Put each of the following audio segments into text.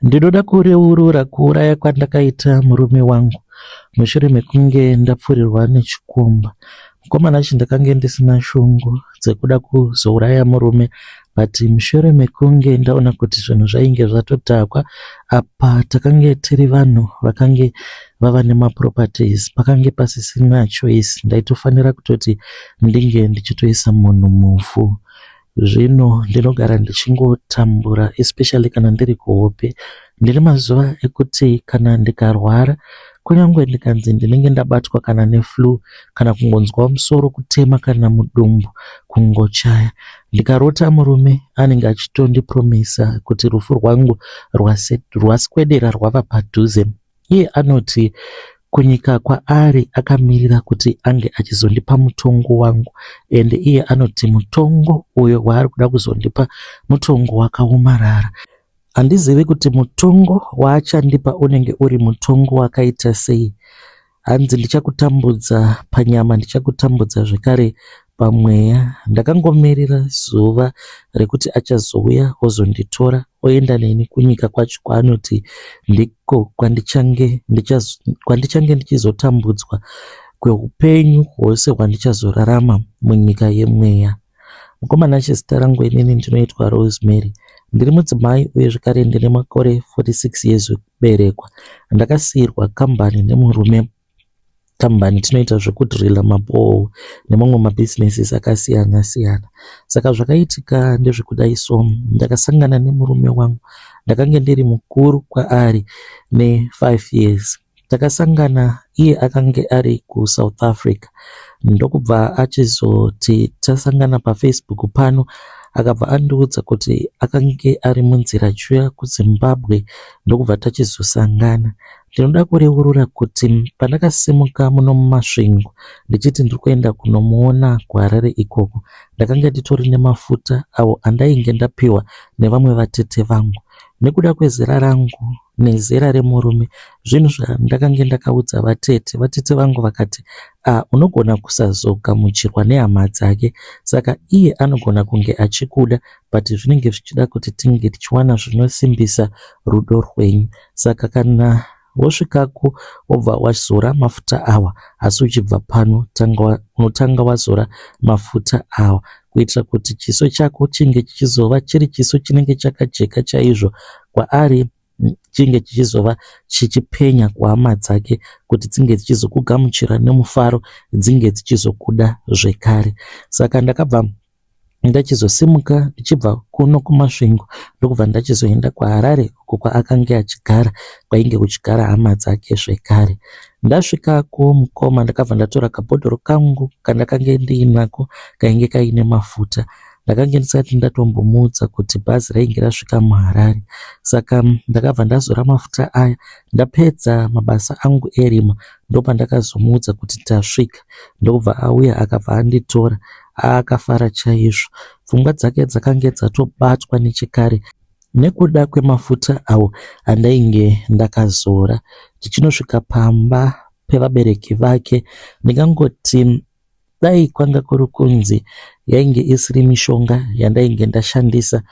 Ndinoda kureurura kuuraya kwandakaita murume wangu mushure mekunge ndapfurirwa nechikomba. Mukomana chi ndakange ndisina shungu dzekuda kuzouraya murume but mushure mekunge ndaona kuti zvinhu zvainge zvatodhakwa apa takange tiri vanhu vakange vava nemaproperties pakange pasisina choice ndaitofanira kutoti ndinge ndichitoisa munhu muvhu. Zvino ndinogara ndichingotambura especially kana ndiri kuhope. Ndine mazuva ekuti kana ndikarwara kunyangwe ndikanzi ndinenge ndabatwa kana neflu kana kungonzwa musoro kutema kana mudumbu kungochaya. Ndikarota murume anenge achitondipromisa kuti rufu rwangu rwaswedera rwava padhuze. Iye anoti kunyika kwaari akamirira kuti ange achizondipa mutongo wangu ende iye anoti mutongo uyo waari kuda kuzondipa mutongo wakaomarara. Handizivi kuti mutongo waachandipa unenge uri mutongo wakaita sei. Hanzi ndichakutambudza panyama ndichakutambudza zvekare pamweya. Ndakangomirira zuva rekuti achazouya ozonditora oenda neni kunyika kwacho kwaanoti ndiko kwandichange kwandichange ndichizotambudzwa kweupenyu hwose hwandichazorarama munyika yemweya. Mukoma Nashe zita rangu inini ndinoitwa Rosemary. Ndiri mudzimai uye zvekare ndine makore 46 years ekuberekwa. Ndakasiirwa kambani nemurume kambani tinoita zvekudriller maboho nemamwe mabusinesses akasiyana siyana. Saka zvakaitika ndezvekudai so ndakasangana nemurume wangu ndakange ndiri mukuru kwaari ne5 years. Takasangana iye akange ari kuSouth Africa ndokubva achizoti tasangana paFacebook pano akabva andiudza kuti akange ari munzira achiuya kuZimbabwe ndokubva tachizosangana. Ndinoda kureurura kuti pandakasimuka muno muMasvingo ndichiti ndiri kuenda kunomuona kuHarare ikoko ndakanga nditori nemafuta awo andainge ndapiwa nevamwe vatete vangu. Nekuda kwezera rangu nezera remurume zvinhu zvandakange ndakaudza vatete, vatete vangu vakati ah unogona kusazogamuchirwa nehama dzake saka iye anogona kunge achikuda but zvinenge zvichida kuti tinge tichiwana zvinosimbisa rudo rwenyu saka kana wosvikako wobva wazora mafuta awa asi uchibva pano tanga, unotanga wazora mafuta awa kuitira kuti chiso chako chinge chichizova chiri chiso chinenge chakajeka chaizvo kwaari chinge chichizova chichipenya kuhama dzake kuti dzinge dzichizokugamuchira nemufaro dzinge dzichizokuda zvekare saka ndakabva ndachizosimuka ndichibva kuno kuMasvingo ndokubva ndachizoenda kuHarare uko kwaakange achigara kwainge kuchigara hama dzake zvekare. Ndasvikako mukoma ndakabva ndatora kabhodhoro kangu kandakange ndiinako kainge kaine mafuta. Ndakange ndisati ndatombomuudza kuti bhazi rainge rasvika muHarare saka ndakabva ndazora mafuta aya ndapedza mabasa angu erima ndopandakazomuudza kuti tasvika ndokubva auya akabva anditora Akafara chaizvo. Pfungwa dzake dzakange dzatobatwa nechekare nekuda kwemafuta awo andainge ndakazora. Tichinosvika pamba pevabereki vake ndingangoti dai kwanga kuri kunzi yainge isiri mishonga yandainge ndashandisa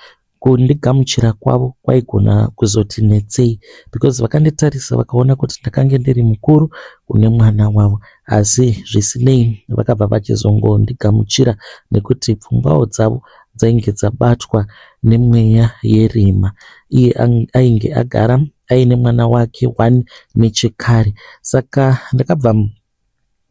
kundigamuchira kwavo kwaigona kuzoti netsei because vakanditarisa vakaona kuti ndakange ndiri mukuru kune mwana wavo asi zvisinei vakabva vachizongondigamuchira nekuti pfungwawo dzavo dzainge dzabatwa nemweya yerima iye ainge agara aine mwana wake one nechekare saka ndakabva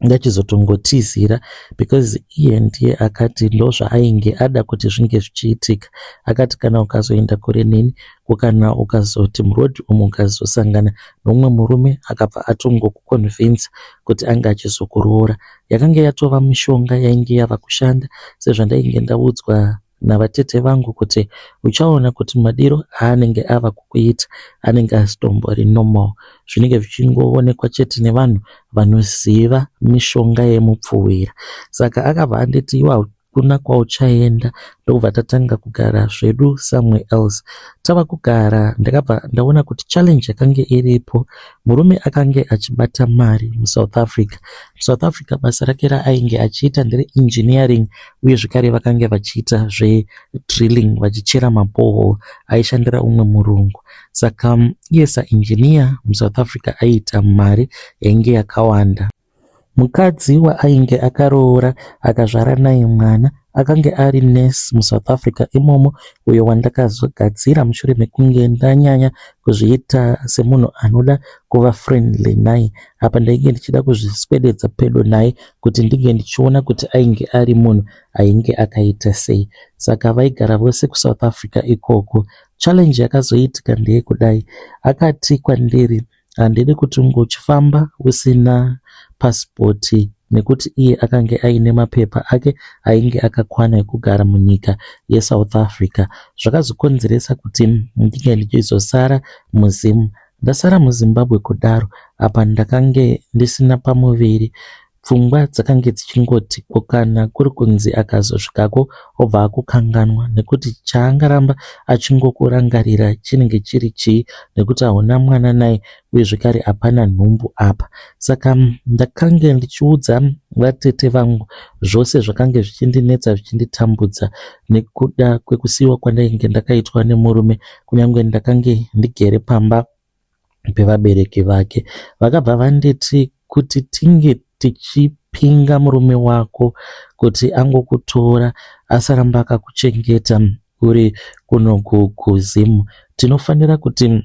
ndachizotongotizira because iye ndiye akati ndozvaainge ada kuti zvinge zvichiitika akati kana ukazoenda kure neni ko kana ukazoti muroad umu ukazosangana nomumwe murume akabva atongokuconvince kuti ange achizokuroora yakange yatova mishonga yainge yava kushanda sezvandainge ndaudzwa navatete vangu kuti uchaona kuti madiro aanenge ava kukuita anenge asitombori normal zvinenge zvichingoonekwa chete nevanhu vanoziva mishonga yemupfuwira saka akabva anditi iwe Hakuna kwauchaenda. Ndokubva tatanga kugara zvedu somewhere else. Tava kugara ndakabva ndaona kuti challenge yakange iripo, murume akange achibata mari muSouth Africa. MuSouth Africa basa rake raainge achiita ndere engineering uye zvekare vakange vachiita zvedrilling vachichera maborehole aishandira umwe murungu. Saka iye saengineer muSouth Africa aiita mari yainge yakawanda. Mukadzi waainge akaroora akazvara naye mwana akange ari nurse muSouth Africa imomo uyo wandakazogadzira mushure mekunge ndanyanya kuzviita semunhu anoda kuva friendly naye. Apa ndainge ndichida kuzviswededza pedo naye kuti ndinge ndichiona kuti ainge ari munhu ainge akaita sei. Saka vaigara vose kuSouth Africa ikoko. Challenge yakazoitika ndeyekudai, akati kwandiri handidi kuti unge uchifamba usina pasipoti nekuti iye akange aine mapepa ake ainge akakwana ekugara munyika yeSouth Africa. Zvakazokonzeresa kuti ndinge ndichizosara muZim. Ndasara muZimbabwe kudaro apa ndakange ndisina pamuviri. Pfungwa dzakange dzichingoti ko kana kuri kunzi akazosvikako obva akukanganwa nekuti chaangaramba achingokurangarira chinenge chiri chii nekuti hauna mwana naye uye zvekare hapana nhumbu apa. Saka ndakange ndichiudza vatete vangu zvose zvakange zvichindinetsa zvichinditambudza nekuda kwekusiiwa kwandainge ndakaitwa nemurume kunyange ndakange ndigere pamba pevabereki vake. Vakabva vanditi kuti tinge tichipinga murume wako kuti angokutora asaramba akakuchengeta uri kuno kuZim. Tinofanira kuti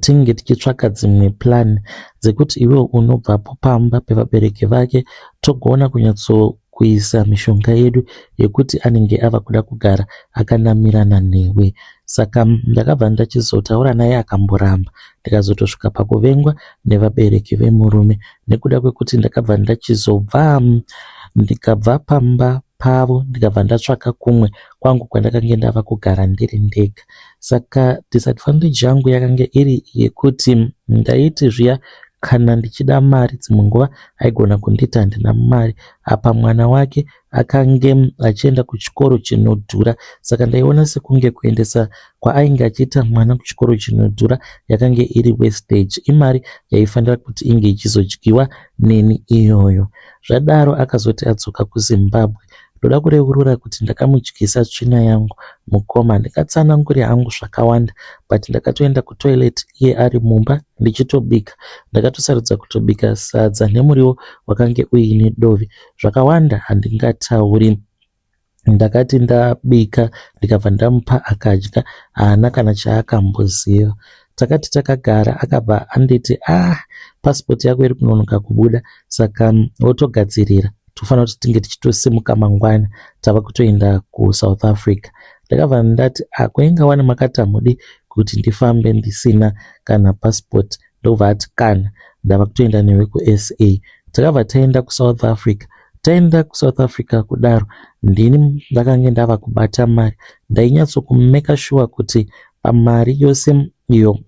tinge tichitsvaka dzimwe plan dzekuti iwewe unobvapo pamba pevabereki vake togona kunyatsokuisa mishonga yedu yekuti anenge ava kuda kugara akanamirana newe. Saka ndakabva ndachizotaura naye akamboramba ndikazotosvika pakuvengwa nevabereki vemurume nekuda kwekuti ndakabva ndachizobva ndikabva pamba pavo ndikabva ndatsvaka kumwe kwangu kwandakange ndava kugara ndiri ndega. Saka disadvantage yangu yakange iri yekuti ndaiti zviya kana ndichida mari dzimwe nguva aigona kunditi handina mari apa mwana wake akange achienda kuchikoro chinodhura saka ndaiona sekunge kuendesa kwaainge achiita mwana kuchikoro chinodhura yakange iri wastage imari yaifanira kuti inge ichizodyiwa neni iyoyo. Zvadaro akazoti adzoka kuZimbabwe ndoda kureurura kuti ndakamudyisa tsvina yangu mukoma ndingatsanangure hangu zvakawanda but ndakatoenda kutoilet iye ari mumba ndichitobika. Ndakatosarudza kutobika sadza nemuriwo wakange uine dovi. Zvakawanda handingatauri. Ndakati ndabika ndikabva ndamupa akadya haana kana chaakamboziva. Takati takagara akabva anditi ah pasipoti yako iri kunonoka kubuda saka wotogadzirira tofanira kuti tinge tichitosimuka mangwana tava kutoenda kuSouth Africa. Ndakabva ndati ah ko inga wani makati hamudi kuti ndifambe ndisina kana pasipoti ndobva ati kana ndava kutoenda newe kuSA. Takabva taenda kuSouth Africa. Taenda kuSouth Africa kudaro ndini ndakange ndava kubata mari. Ndainyatsokumeka sure kuti pamari yose iyo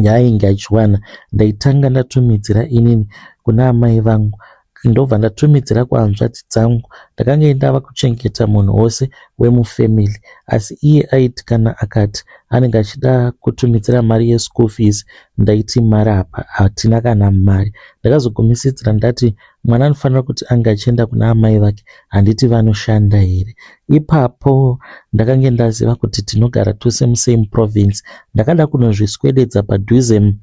yaainge achiwana ndaitanga ndatumidzira inini kuna amai vangu ndobva ndatumidzira kuhanzvadzi dzangu. Ndakange ndava kuchengeta munhu wose wemufamily asi iye aiti kana akati anenge achida kutumidzira mari yeschool fees ndaiti mari apa hatina kana mari. Ndakazogumisidzira ndati mwana anofanira kuti ange achienda kuna amai vake handiti vanoshanda here. Ipapo ndakange ndaziva kuti tinogara tose musame province. Ndakada kunozviswededza padhuze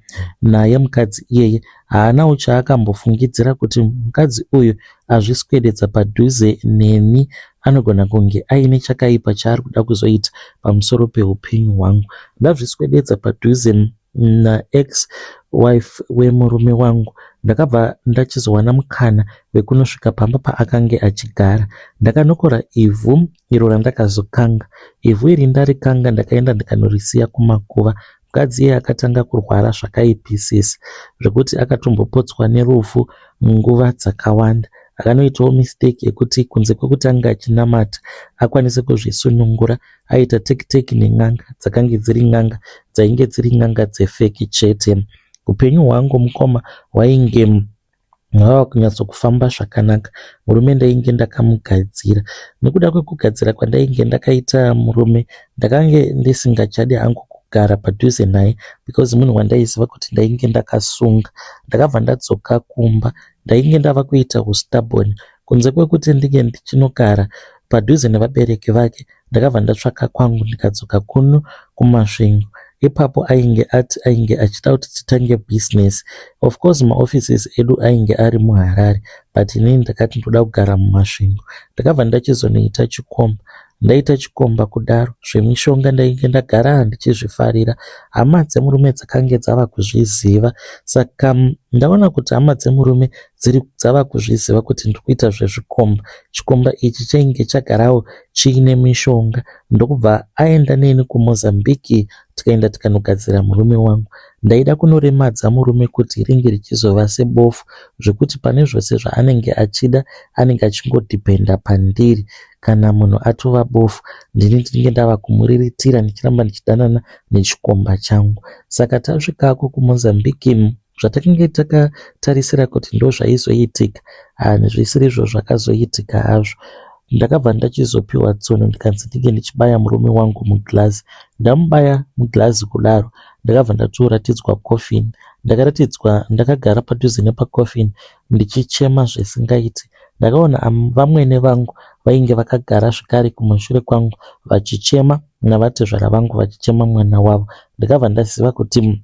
naye mukadzi iyeye. Haanawo chaakambofungidzira kuti mukadzi uyu azviswededza padhuze neni anogona kunge aine chakaipa chaari kuda kuzoita pamusoro peupenyu hwangu. Ndazviswededza padhuze naex wife wemurume wangu ndakabva ndachizowana mukana wekunosvika pamba paakange achigara. Ndakanokora ivhu iro randakazokanga. Ivhu iri ndarikanga ndakaenda ndikanorisiya kumakuva. Mukadzi iye akatanga kurwara zvakaipisisa zvekuti akatombopotswa nerufu nguva dzakawanda. Akanoitawo mistake yekuti kunze kwekuti anga achinamata akwanise kuzvisunungura aita teki teki nen'anga dzakange dziri n'anga dzainge dziri n'anga dzefeki chete. Upenyu hwangu mukoma hwainge Vava kunyatsokufamba zvakanaka. Murume ndainge ndakamugadzira. Nekuda kwekugadzira kwandainge ndakaita murume ndakange ndisingachadi hangu kugara padhuze naye because munhu wandaiziva kuti ndainge ndakasunga. Ndakabva ndadzoka kumba ndainge ndava kuita hustubborn kunze kwekuti ndinge ndichinogara padhuze nevabereki vake Ndakabva ndatsvaka kwangu ndikadzoka kuno kuMasvingo. Ipapo ainge ati ainge achida kuti titange business. Of course maoffices edu ainge ari muHarare but inini ndakati ndoda kugara muMasvingo. Ndakabva ndachizonoita chikomba. Ndaita chikomba kudaro zvemishonga ndainge ndagara ndichizvifarira. Hama dzemurume dzakange dzava kuzviziva saka ndaona kuti hama dzemurume dziri dzava kuzviziva kuti ndiri kuita zvezvikomba. Chikomba ichi chainge chagarawo chiine mishonga ndokubva aenda neni kuMozambique tikaenda tikanogadzira murume wangu. Ndaida kunoremadza murume kuti ringe richizova sebofu zvekuti pane zvose zvaanenge achida anenge achingodhipenda pandiri. Kana munhu atova bofu ndini ndinenge ndava kumuriritira ndichiramba ndichidanana nechikomba changu. Saka tasvikako kuMozambique zvatakange takatarisira kuti ndozvaizoitika zvisiri izvo zvakazoitika hazvo. Ndakabva ndachizopiwa tsono ndikanzi ndinge ndichibaya murume wangu mugirazi. Ndamubaya mugirazi kudaro ndakabva ndatoratidzwa coffin. Ndakaratidzwa ndakagara padhuze nepacoffin ndichichema zvisingaiti. Ndakaona vamwene vangu vainge vakagara zvekare kumashure kwangu vachichema navatezvara vangu vachichema mwana wavo. Ndakabva ndaziva kuti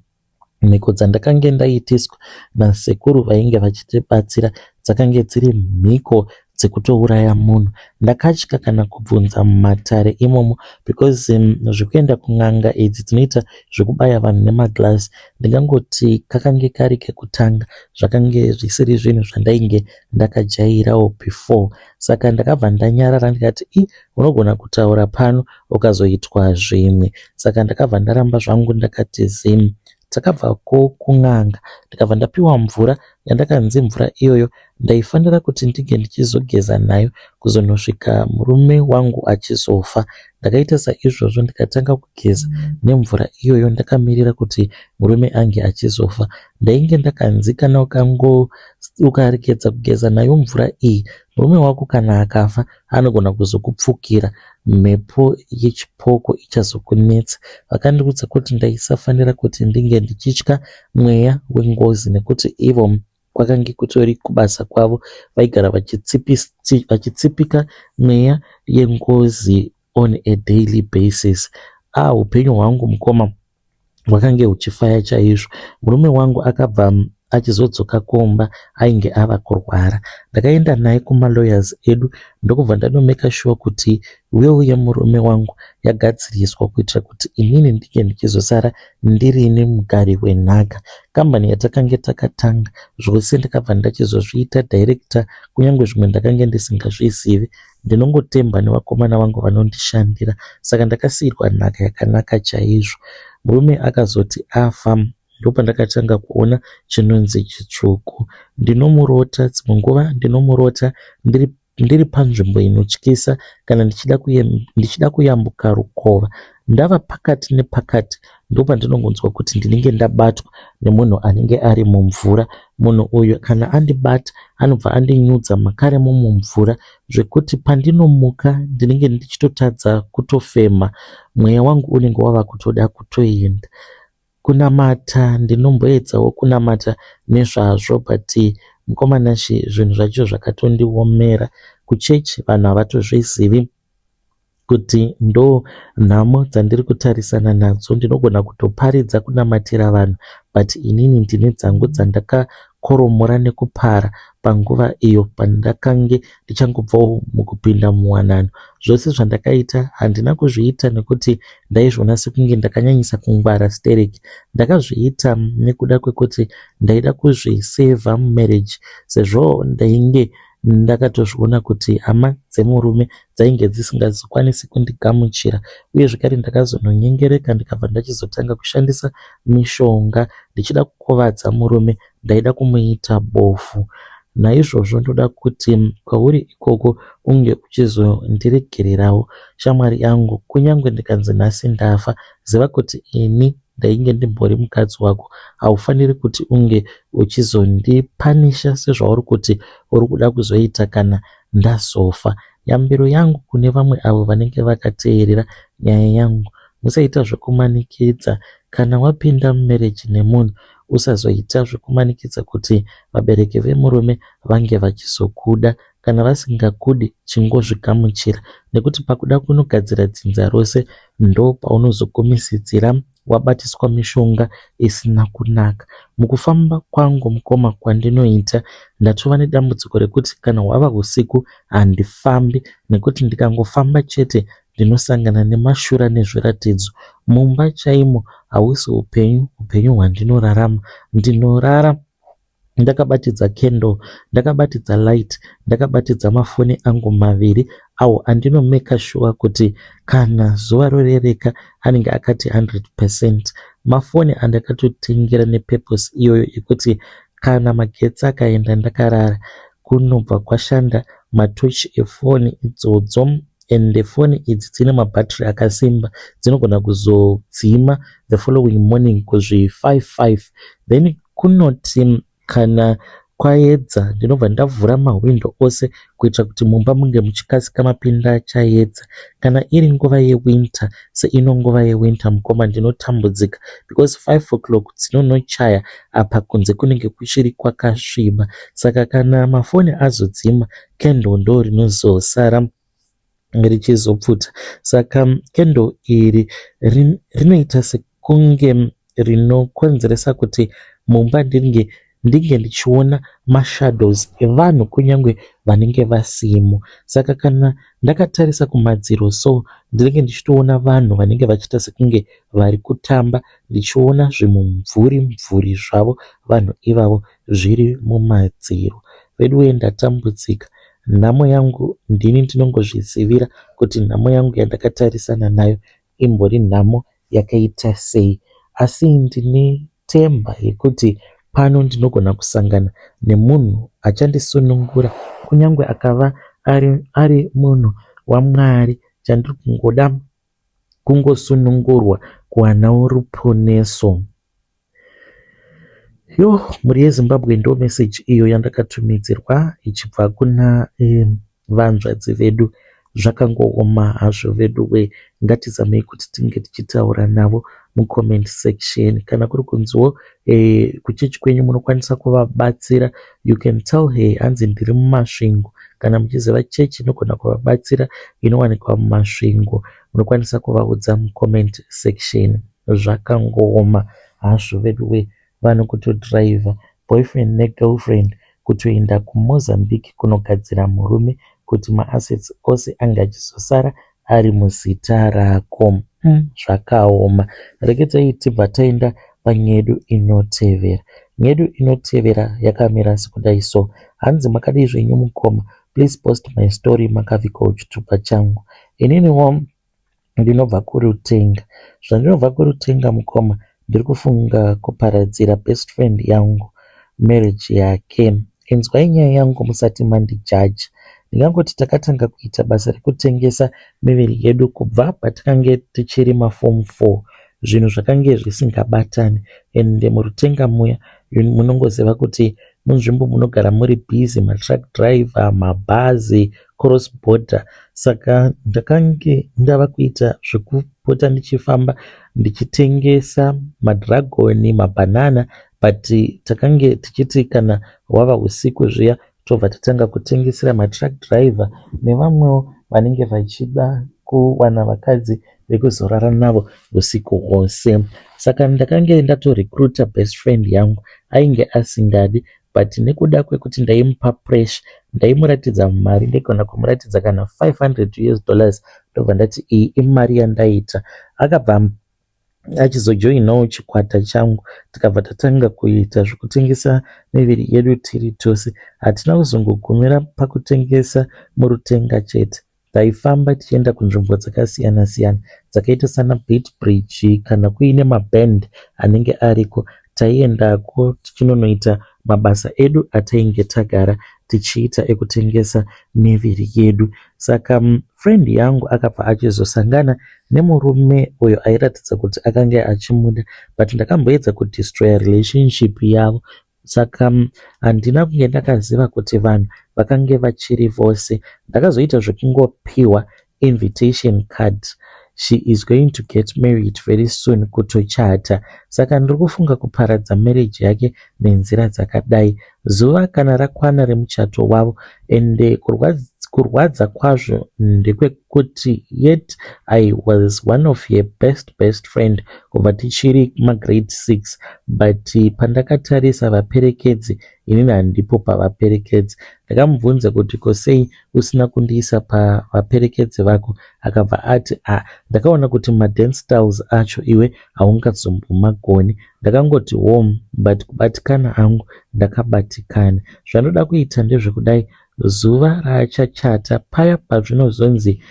mhiko dzandakange ndaitiswa nasekuru vainge vachitibatsira dzakange dziri mhiko dzekutouraya munhu. Ndakatya kana kubvunza mumatare imomo because zvekuenda kun'anga idzi dzinoita zvekubaya vanhu nemagirazi ndingangoti kakange kari kekutanga zvakange zvisiri zvinhu zvandainge ndakajairawo before. Saka ndakabva ndanyarara ndikati ii unogona kutaura pano ukazoitwa zvimwe. Saka ndakabva ndaramba zvangu ndakati zii. Takabvako kun'anga ndikabva ndapiwa mvura yandakanzi mvura iyoyo ndaifanira kuti ndinge ndichizogeza nayo kuzonosvika murume wangu achizofa. Ndakaita saizvozvo ndikatanga kugeza nemvura iyoyo ndakamirira kuti murume ange achizofa. Ndainge ndakanzi kana ukaregedza kugeza nayo mvura iyi murume wako kana akafa anogona kuzokupfukira mhepo yechipoko ichazokunetsa. Vakandiudza kuti ndaisafanira kuti ndinge ndichitya mweya wengozi nekuti ivo kwakange kutori kubasa kwavo vaigara vachitsipika mweya yengozi on a daily basis. Ah, upenyu hwangu mukoma hwakange huchifaya chaizvo. Murume wangu akabva achizodzoka kumba ainge ava kurwara. Ndakaenda naye kumalawyers edu ndokubva ndanomeka sure kuti will yemurume wangu yagadziriswa kuitira kuti inini ndinge ndichizosara ndirini mugari wenhaka. Kambani yatakange takatanga zvose ndakabva ndachizozviita director kunyange zvimwe ndakange ndisingazvizivi. Ndinongotemba nevakomana vangu vanondishandira saka ndakasiirwa nhaka yakanaka chaizvo. Murume akazoti afa ndopandakatanga kuona chinonzi chitsvuku. Ndinomurota dzimwe nguva ndinomurota ndiri panzvimbo inotyisa kana ndichida kuyambuka rukova. Ndava pakati nepakati ndopandinongonzwa kuti ndinenge ndabatwa nemunhu anenge ari mumvura. Munhu uyu kana andibata anobva andinyudza makaremo mumvura zvekuti pandinomuka ndinenge ndichitotadza kutofema. Mweya wangu unenge wava kutoda kutoenda. Kunamata ndinomboedzawo kunamata nezvazvo but mukoma Nashe zvinhu zvacho zvakatondiomera. Kuchechi vanhu havatozvizivi kuti ndo nhamo dzandiri kutarisana nadzo. Ndinogona kutoparidza kunamatira vanhu but inini ndine dzangu dzandakakoromora nekupara panguva iyo pandakange ndichangobvawo mukupinda muwanano. Zvose zvandakaita handina kuzviita nekuti ndaizviona sekunge ndakanyanyisa kungwara stereki. Ndakazviita nekuda kwekuti ndaida kuzvisevha mumarriage sezvo ndainge ndakatozviona kuti hama dzemurume dzainge dzisingazokwanisi kundigamuchira uye zvekare ndakazononyengereka ndikabva ndachizotanga kushandisa mishonga ndichida kukuvadza murume ndaida kumuita bofu. Naizvozvo ndoda kuti kwauri ikoko unge uchizondiregererawo shamwari yangu kunyange ndikanzi nhasi ndafa ziva kuti ini. ndainge ndimbori mukadzi wako haufaniri kuti unge uchizondipanisha sezvauri kuti uri kuda kuzoita kana ndazofa. Yambiro yangu kune vamwe avo vanenge vakateerera nyaya yangu musaita zvekumanikidza kana wapinda mumarriage nemunhu usazoita zvekumanikidza kuti vabereki vemurume vange vachizokuda kana vasingakudi chingozvigamuchira nekuti pakuda kunogadzira dzinza rose ndopaunozokumisidzira wabatiswa mishonga isina kunaka. Mukufamba kwangu mukoma kwandinoita ndatova nedambudziko rekuti kana hwava husiku handifambi nekuti ndikangofamba chete ndinosangana nemashura nezviratidzo. Mumba chaimo hausi upenyu, upenyu hwandinorarama. Ndinorara ndakabatidza candle ndakabatidza light ndakabatidza mafoni angu maviri awo andinomaker sure kuti kana zuva rorereka anenge akati 100 percent mafoni andakatotengera nepurpose iyoyo yekuti kana magetsi akaenda ndakarara kunobva kwashanda matochi efoni idzodzo ende foni idzi dzine mabhatiri akasimba dzinogona kuzodzima the following morning kuzvi 55 then kunoti kana kwaedza ndinobva ndavhura mahwindo ose kuitira kuti mumba munge muchikasika mapinda chaedza. Kana iri nguva yewinter seino nguva yewinter mukoma ndinotambudzika because 5 o'clock dzinonochaya apa kunze kunenge kuchiri kwakasviba saka kana mafoni azodzima candle ndo rinozosara richizopfuta saka candle iri rinoita sekunge rinokonzeresa kuti mumba ndinge ndinge ndichiona mashadows evanhu kunyange vanenge vasimo saka kana ndakatarisa kumadziro so ndinenge ndichitoona vanhu vanenge vachiita sekunge vari kutamba ndichiona zvimumvuri mvuri zvavo vanhu ivavo zviri mumadziro veduwe ndatambudzika nhamo yangu ndini ndinongozvizivira kuti nhamo yangu yandakatarisana nayo imbori nhamo yakaita sei asi ndine temba yekuti pano ndinogona kusangana nemunhu achandisunungura kunyange akava ari, ari munhu wamwari chandiri kungoda kungosunungurwa kuwanawo ruponeso yo mhuri yezimbabwe ndo meseji iyo yandakatumidzirwa ichibva kuna eh, vanzvadzi vedu zvakangooma hazvo vedu we ngatizamei kuti tinge tichitaura navo mucomment section kana kuri kunziwo eh, kuchechi kwenyu munokwanisa kuvabatsira you can tell her hanzi ndiri mumasvingo kana muchiziva chechi inogona kuvabatsira inowanikwa mumasvingo munokwanisa kuvaudza mucomment section zvakangooma hazvo vedu we vanhu kutodhiraivha boyfriend negirlfriend kutoenda kumozambique kunogadzira murume kuti maassets ose ange achizosara ari muzita rako mm, zvakaoma regedzai tibva taenda panyedu inotevera nyedu inotevera yakamira sekudai so hanzi makadii zvenyu mukoma please post my story makavikawo chitupa changu ininiwo ndinobva kurutenga zvandinobva kurutenga mukoma ndiri kufunga kuparadzira best friend yangu marriage yake inzwai nyaya yangu musati mandijaja ndingangoti takatanga kuita basa rekutengesa miviri yedu kubva patakange tichiri maform 4 zvinhu zvakange zvisingabatani ende murutenga muya munongoziva kuti munzvimbo munogara muri busy matruck driver mabhazi cross border saka ndakange ndava kuita zvekupota ndichifamba ndichitengesa madragoni mabhanana but takange tichiti kana hwava usiku zviya tobva tatanga kutengesera matruck driver nevamwewo vanenge vachida kuwana vakadzi vekuzorara navo usiku hwose. Saka ndakange ndatorecruita best friend yangu ainge asingadi but nekuda kwekuti ndaimupa pressure ndaimuratidza mari ndaigona kumuratidza kana 500 US dollars ndobva ndati iyi imari yandaita akabva achizojoinawo chikwata changu tikabva tatanga kuita zvekutengesa miviri yedu tiri tose hatina kuzongogumira pakutengesa murutenga chete taifamba tichienda kunzvimbo dzakasiyana siyana dzakaita sana Beitbridge kana kuine maband anenge ariko taiendako tichinonoita mabasa edu atainge tagara. tichiita ekutengesa miviri yedu. Saka friend yangu akabva achizosangana nemurume uyo airatidza kuti akange achimuda but ndakamboedza kudestroya relationship yavo saka handina kunge ndakaziva kuti vanhu vakange vachiri vose. Ndakazoita zvekungopiwa invitation card. She is going to get married very soon kutochata. Saka ndiri kufunga kuparadza marriage yake nenzira dzakadai. Zuva kana rakwana remuchato wavo ende kurwadza kwazvo ndekwekuti yet I was one of her best best friend kubva tichiri magrade 6 but pandakatarisa vaperekedzi inini handipo pavaperekedzi. Ndakamubvunza kuti ko sei usina kundiisa pavaperekedzi vako akabva ati ah ndakaona kuti madance styles acho iwe haungazombomagoni. Ndakangoti home but kubatikana hangu ndakabatikana. Zvandoda kuita ndezvekudai zuva raachachata paya pazvinozonzi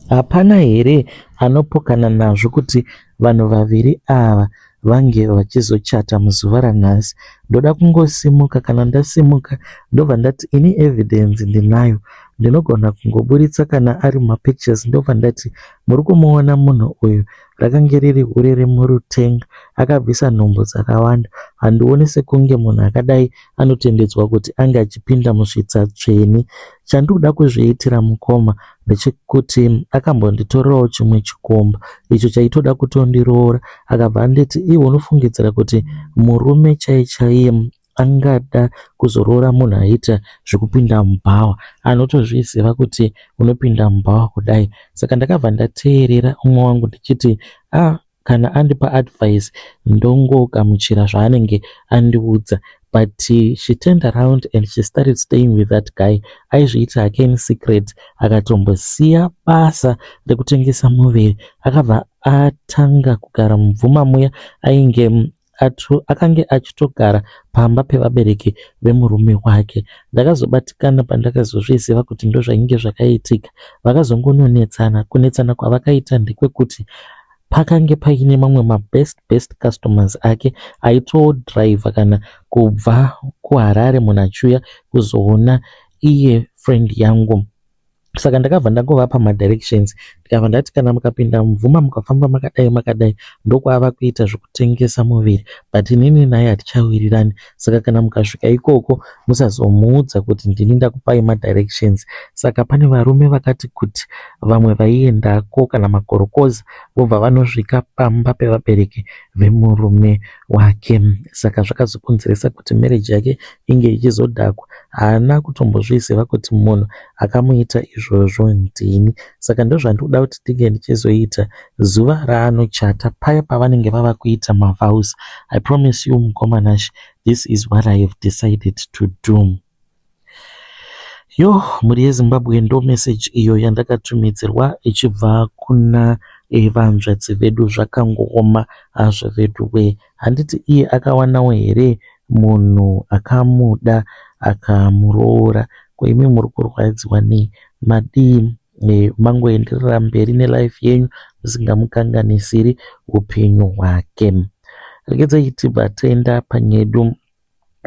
hapana here anopokana nazvo kuti vanhu vaviri ava vange vachizochata muzuva ranhasi. Ndoda kungosimuka kana ndasimuka ndobva ndati ini evidence ndinayo ndinogona kungoburitsa kana ari mapictures ndobva ndati muri kumuona munhu uyu rakange riri hure remurutenga akabvisa nhumbu dzakawanda handioni sekunge munhu akadai anotendedzwa kuti ange achipinda musvitsa tsvene chandinoda kuzviitira mukoma ndechekuti akambonditorerawo chimwe chikomba icho chaitoda kutondiroora akabva anditi iwe unofungidzira kuti murume chai chaiye angada kuzoroora munhu aita zvekupinda mubhawa anotozviziva kuti unopinda mubhawa kudai saka ndakabva ndateerera umwe wangu ndichiti ah kana andipa advice ndongogamuchira zvaanenge andiudza but she turned around and she started staying with that guy aizviita hake in secret akatombosiya basa rekutengesa muviri akabva atanga kugara mubvuma muya ainge akange achitogara pamba pevabereki vemurume wake. Ndakazobatikana pandakazozviziva kuti ndozvainge zvakaitika. Vakazongononetsana. Kunetsana kwavakaita ndekwekuti pakange paine mamwe mabest best customers ake aitodhiraivha kana kubva kuHarare munhu achiuya kuzoona iye friend yangu. Saka ndakabva ndangovapa madirections ndikabva ndati kana mukapinda mubvuma mukafamba makadai makadai ndokwava kuita zvekutengesa muviri but inini naye hatichawirirani saka kana mukasvika ikoko musazomuudza kuti ndini ndakupai madirections. Saka pane varume vakati kuti vamwe vaiendako kana makorokoza vobva vanosvika pamba pevabereki vemurume wake. Saka zvakazokonzeresa kuti marriage yake inge ichizodhakwa. Haana kutombozviziva kuti munhu akamuita izvozvo ndini. Saka ndozvandinoda kuti ndinge ndichizoita zuva raanochata paya pavanenge vava kuita mavows. I promise you mukoma Nash, this is what I have decided to do. Yo, mhuri yeZimbabwe ndo message iyo yandakatumidzirwa ichibva kuna vanzvadzi vedu zvakangooma hazvo vedu we. Handiti iye akawanawo here munhu akamuda akamuroora ko imi muri kurwadziwa nei madii mangoenderera mberi nelife yenyu musingamukanganisiri upenyu hwake. Regedzai tibva taenda panyedu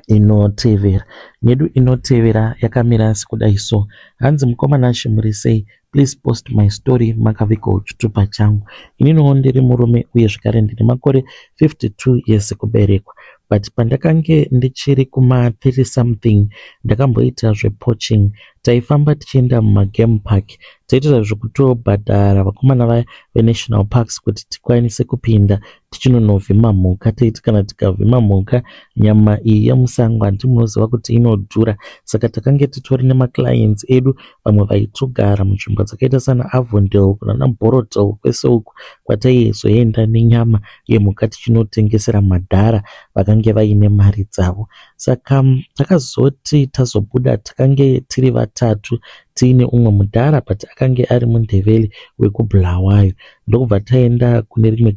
inotevera. Nyedu inotevera yakamira sekudai so. Hanzi mukoma Nash muri sei? Please post my story makavigawo chitupa changu. Ininiwo ndiri murume uye zvekare ndine makore 52 years ekuberekwa. But pandakange ndichiri kuma 30 something ndakamboita zvepoaching. Taifamba tichienda mumagame park. Taiita zvekutobhadhara vakomana vaya venational parks kuti tikwanise kupinda tichinonovhima mhuka. Taiti kana tikavhima mhuka nyama iyi yemusango handiti munoziva kuti inodhura. Saka takange titori nemaclients edu vamwe vaitogara munzvimbo dzakaita sana Avondale kunana Borrowdale kwese uku kwataizoenda nenyama yemhuka tichinotengesera madhara vakange vaine mari dzavo. Saka takazoti tazobuda takange tiri vatatu tiine umwe mudhara but akange ari mundevere wekuBulawayo. Ndokubva taenda kune rimwe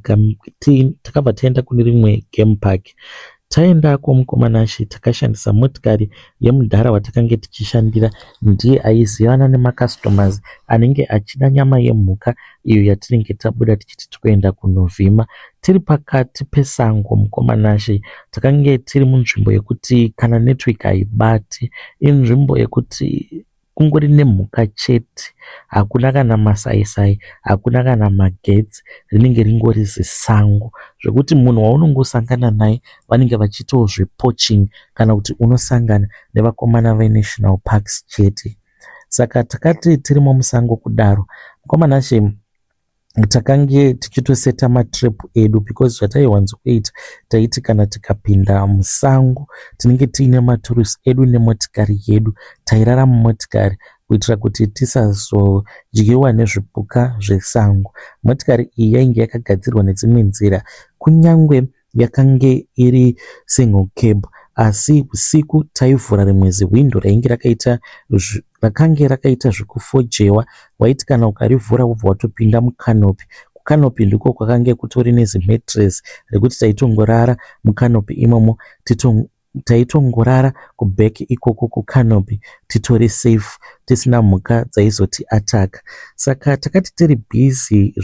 takabva taenda kune rimwe game park. Taendako mukoma Nashe takashandisa motikari yemudhara watakange tichishandira ndiye aizivana nemacustomers anenge achida nyama yemhuka iyo yatinenge tabuda tichiti tikuenda kunovhima. Tiri pakati pesango mukoma Nashe takange tiri munzvimbo yekuti kana network haibati inzvimbo yekuti kungori nemhuka chete hakuna kana masaisai hakuna kana magetsi rinenge ringori zisango zvekuti munhu waunongosangana naye vanenge vachiitawo zvepoaching kana kuti unosangana nevakomana venational parks chete saka takati tirimo musango kudaro mukoma Nashe takange tichitoseta matrap edu because zvataiwanzokuita taiti kana tikapinda musango tinenge tiine maturusi edu nemotikari yedu tairara mumotikari kuitira kuti tisazodyiwa nezvipuka zvesango motikari iyi yainge yakagadzirwa nedzimwe nzira kunyange yakange iri single cab asi usiku taivhura rimwe zihwindo rainge rakaita rakange rakaita zvekufojewa waiti kana ukarivhura wobva watopinda mucanopy kucanopy ndiko kwakange kutori nezimattress rekuti taitongorara mucanopy imomo taitongorara kuback ikoko kucanopy titori safe tisina mhuka dzaizoti ataka saka takati tiri busy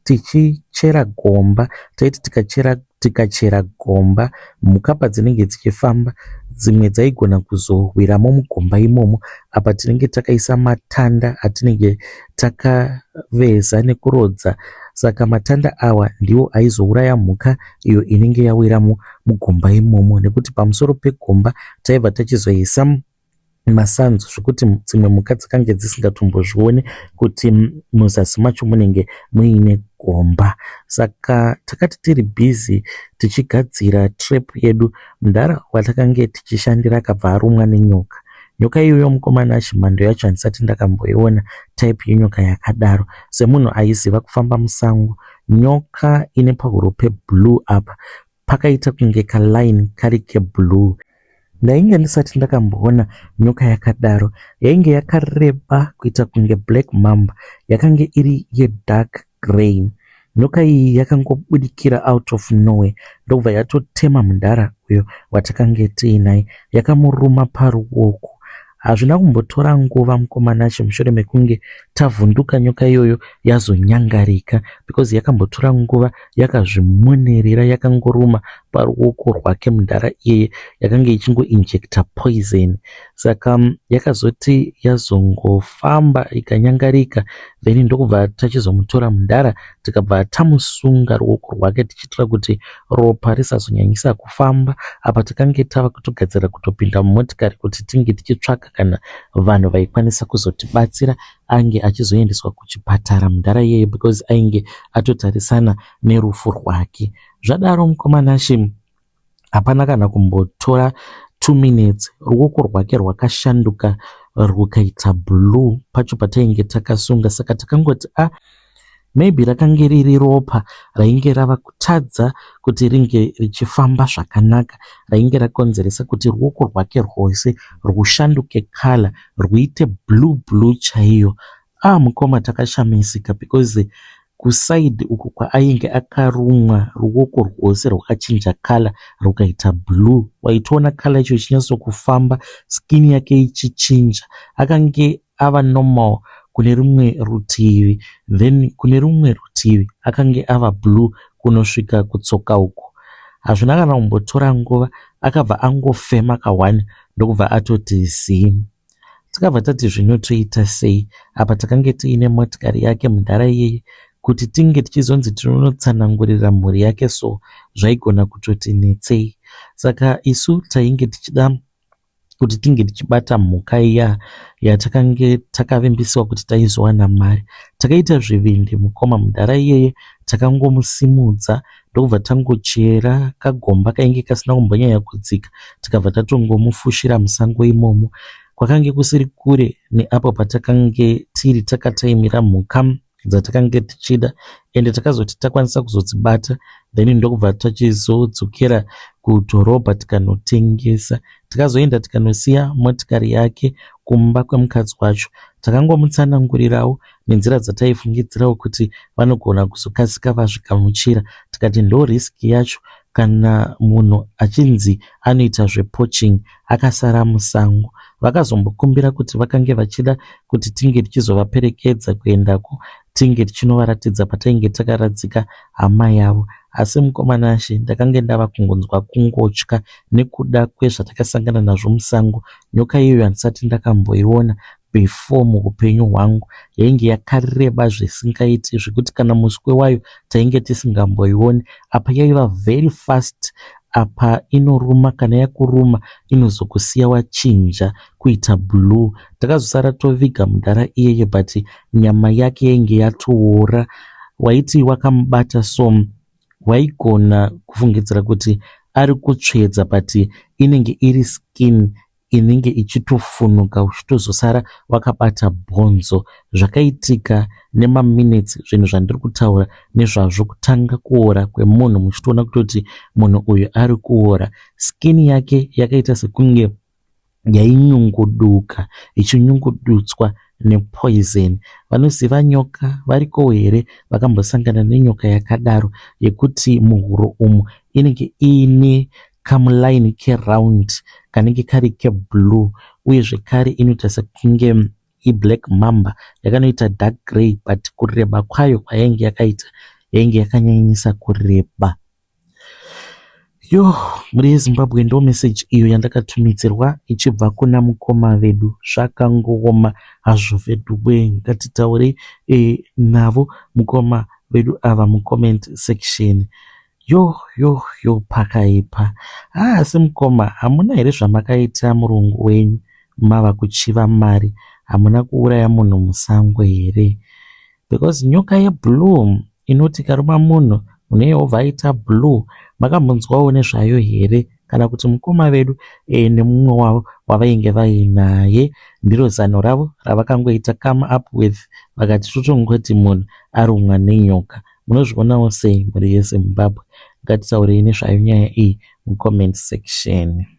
tichichera gomba taiti tikachera tikachera gomba mhuka padzinenge dzichifamba dzimwe dzaigona kuzowiramo mugomba imomo apa tinenge takaisa matanda atinenge takaveza nekurodza saka matanda awa ndiwo aizouraya mhuka iyo inenge yawiramo mugomba imomo nekuti pamusoro pegomba taibva tachizoisa masanzu zvekuti dzimwe mhuka dzakange dzisingatombozvioni kuti muzasi macho munenge muine gomba saka takati tiri busy tichigadzira trap yedu mudhara watakange tichishandira akabva arumwa nenyoka nyoka iyoyo mukoma Nashe mhando yacho handisati ndakamboiona type yenyoka yakadaro semunhu aiziva kufamba musango nyoka ine pahuro peblue apa pakaita kunge kaline kari keblue ndainge ndisati ndakamboona nyoka yakadaro yainge yakareba kuita kunge black mamba yakange iri yedark grey nyoka iyi yakangobudikira out of nowhere ndokubva yatotema mudhara uyo watakange tiinaye yakamuruma paruoko hazvina kumbotora nguva mukoma Nashe mushure mekunge tavhunduka nyoka iyoyo yazonyangarika because yakambotora nguva yakazvimonerera yakangoruma paruoko rwake mudhara iyeye yakanga ichingoinjecta poison saka yakazoti yazongofamba ikanyangarika then ndokubva tachizomutora mudhara tikabva tamusunga ruoko rwake tichiitira kuti ropa risazonyanyisa kufamba apa takange tava kutogadzira kutopinda mumotikari kuti tinge tichitsvaka kana vanhu vaikwanisa kuzotibatsira ange achizoendeswa kuchipatara mudhara iyeye because ainge atotarisana nerufu rwake zvadaro mukoma Nashe hapana kana kumbotora 2 minutes ruoko rwake rwakashanduka rwukaita blue pacho patainge takasunga saka takangoti a ah, maybe rakange riri ropa rainge rava kutadza kuti ringe richifamba zvakanaka rainge rakonzeresa kuti ruoko rwake rwose rwushanduke colour rwuite blue blue chaiyo ah mukoma takashamisika because kuside uku kwaainge akarumwa ruoko rwose rwakachinja colour rukaita blue waitoona colour yacho ichinyatsokufamba skin yake ichichinja akange ava normal kune rumwe rutivi then kune rumwe rutivi akange ava blue kunosvika kutsoka uku hazvina kana kumbotora nguva akabva angofema ka1 ndokubva atoti zii takabva tati zvinotoita sei apa takange tiine motikari yake mudhara iyeye kuti tinge tichizonzi tinonotsanangurira mhuri yake so zvaigona kutoti netsei saka isu tainge tichida kuti tinge tichibata mhuka iya yatakange takavimbisiwa kuti taizowana mari takaita zvivindi mukoma mudhara iyeye takangomusimudza ndokubva tangochera kagomba kainge kasina kumbonyanya kudzika tikabva tatongomufushira musango imomo kwakange kusiri kure neapo patakange tiri takataimira mhuka dzatakange tichida ende takazoti takwanisa kuzodzibata then ndokubva tachizodzokera kudhorobha tikanotengesa takazoenda tikanosiya motikari yake kumba kwemukadzi wacho takangomutsanangurirawo nenzira dzataifungidzirawo kuti vanogona kuzokasika vazvigamuchira tikati ndo risk yacho. Kana munhu achinzi anoita zvepoaching akasara musango. Vakazombokumbira kuti vakange vachida kuti tinge tichizovaperekedza kuendako tinge tichinovaratidza patainge takaradzika hama yavo. Asi mukoma Nashe ndakange ndava kungonzwa kungotya nekuda kwezvatakasangana nazvo musango. Nyoka iyoyo handisati ndakamboiona before muupenyu hwangu. Yainge yakareba zvisingaiti zvekuti kana muswe wayo tainge tisingamboioni. Apa yaiva very fast apa inoruma kana yakuruma inozokusiya wachinja kuita blue. Takazosara toviga mudhara iyeye but nyama yake yainge yatoora. Waiti wakamubata so waigona kufungidzira kuti ari kutsvedza but inenge iri skin inenge ichitofunuka uchitozosara wakabata bhonzo. Zvakaitika nemaminitsi zvinhu zvandiri kutaura nezvazvo kutanga kuora kwemunhu muchitoona kutoti munhu uyu ari kuora. Skin yake yakaita sekunge yainyunguduka ichinyungudutswa nepoison. Vanoziva nyoka varikowo here vakambosangana nenyoka yakadaro yekuti muhuro umu inenge iine kamulaini keround kanenge kari keblue uye zvekare inoita sekunge iblack mamba yakanoita dark grey but kureba kwayo kwayainge yakaita yainge yakanyanyisa kureba. Yoh mhuri yeZimbabwe ndo message iyo yandakatumidzirwa ichibva kuna mukoma vedu. Zvakangooma hazvo veduwe ngatitaurei e, navo mukoma vedu ava mucomment section. Yoh yoh yoh pakaipa. Haa asi mukoma hamuna here zvamakaita murungu wenyu mava kuchiva mari hamuna kuuraya munhu musango here? Because nyoka yeblue inoti ikaruma munhu munhu iyeye obva aita blue makambonzwawo nezvayo here kana kuti mukoma vedu e, nemumwe wavo wavainge vainaye ndiro zano ravo ravakangoita come up with vakati totongoti munhu arumwa nenyoka munozvionawo sei mhuri yeZimbabwe ngatitaurei nezvayo nyaya iyi mucomment section.